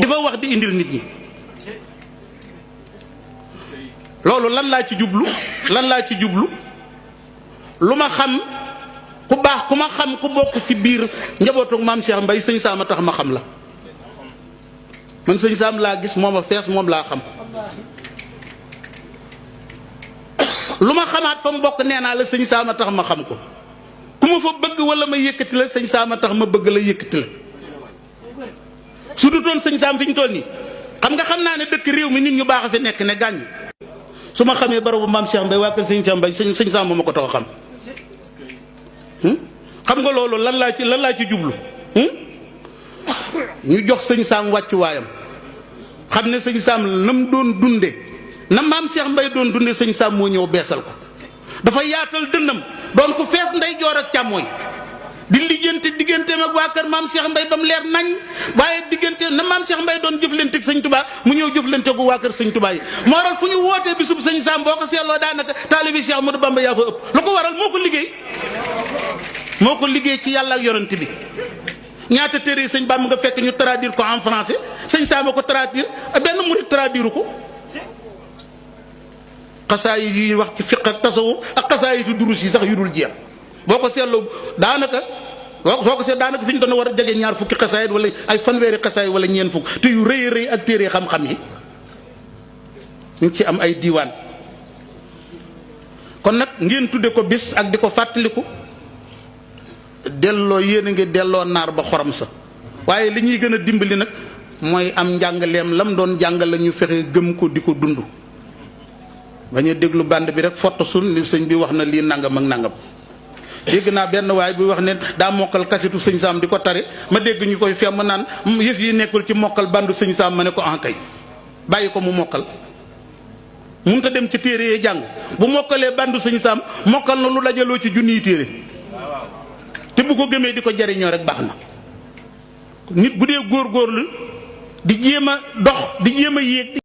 di fa wax di indil nit ñi. loolu lan laa ci jublu lu ma xam ku baax ku ma xam ku bokk ci biir njabootu maam Cheikh Mbaye sëñ Saam a tax ma xam la man sëñ Saam laa gis moom a fees moom laa xam. lu ma xamaat fa mu bokk nee naa la sëñ Saam a tax ma xam ko ku ma fa bëgg wala ma yëkkati la sëñ Saam a tax ma bëgg la yëkkati la su du toon sëñ Saam fi ñu toll nii xam naa ne dëkk réew mi nit ñu baax a fi nekk ne gàññ su ma xamee barabu maam Cheikh Mbaye waa kër sëñ Cheikh Mbaye sëñ Saam ma ko tax a xam. xam nga loolu lan laa ci jublu ñu jox sëñ Saam wàccuwaayam xam ne sëñ Saam na mu doon dunde na maam Cheikh Mbaye doon dunde sëñ Saam moo ñëw beesal ko dafa yaatal dënnam doon ko fees ndeyjoor ak càmmooñ di lijjanti digganteem ak waa kër maam Cheikh Mbaye ba mu leer nañ waaye diggante na maam Cheikh Mbaye doon jëflante ak sëñ Touba mu ñëw jëflante ko waa kër sëñ Touba yi moo waral fu ñu wootee bisub sëñ Saam boo ko seetloo daanaka taalibi Cheikh Ahmadou Bamba yaa fa ëpp lu ko waral moo ko liggéey ci yàlla ak yonent bi ñaata téere sëñ Bamba nga fekk ñu traduire ko en français sëñ Saam ko traduire benn murid traduire ko xasaay yi wax ci fiq ak tasawuf ak xasaay yi durus yi sax yu dul jeex boo ko seetloo daanaka fi ñu doon war a jege ñaar fukki xasaayit wala ay fanweeri xasaayit wala ñeent fukk te yu rëy rëy ak téere xam-xam yi ñu ci am ay diiwaan. kon nag ngeen tudde ko bis ak di ko fàttaliku delloo yéen a ngi delloo naar ba xorom sa waaye li ñuy gën a dimbali nag mooy am njàngaleem lam doon jàngal la ñu fexe gëm ko di ko dund bañ a déglu band bi rek fott sun li sëñ bi wax na lii nangam ak nangam. dégg naa benn waay buy wax ne daa mokkal kasitu sëñ Saam di ko tari ma dégg ñu koy femm naan yëf yi nekkul ci mokkal bandu sëñ Saam ma ne ko kay bàyyi ko mu mokkal mënut a dem ci téere yee jàng bu mokkalee bandu sëñ Saam mokkal na lu dajaloo ci junniy téere te bu ko gëmee di ko jariñoo rek baax na nit bu dee góorgóorlu di jéem a dox di jéem a yéeg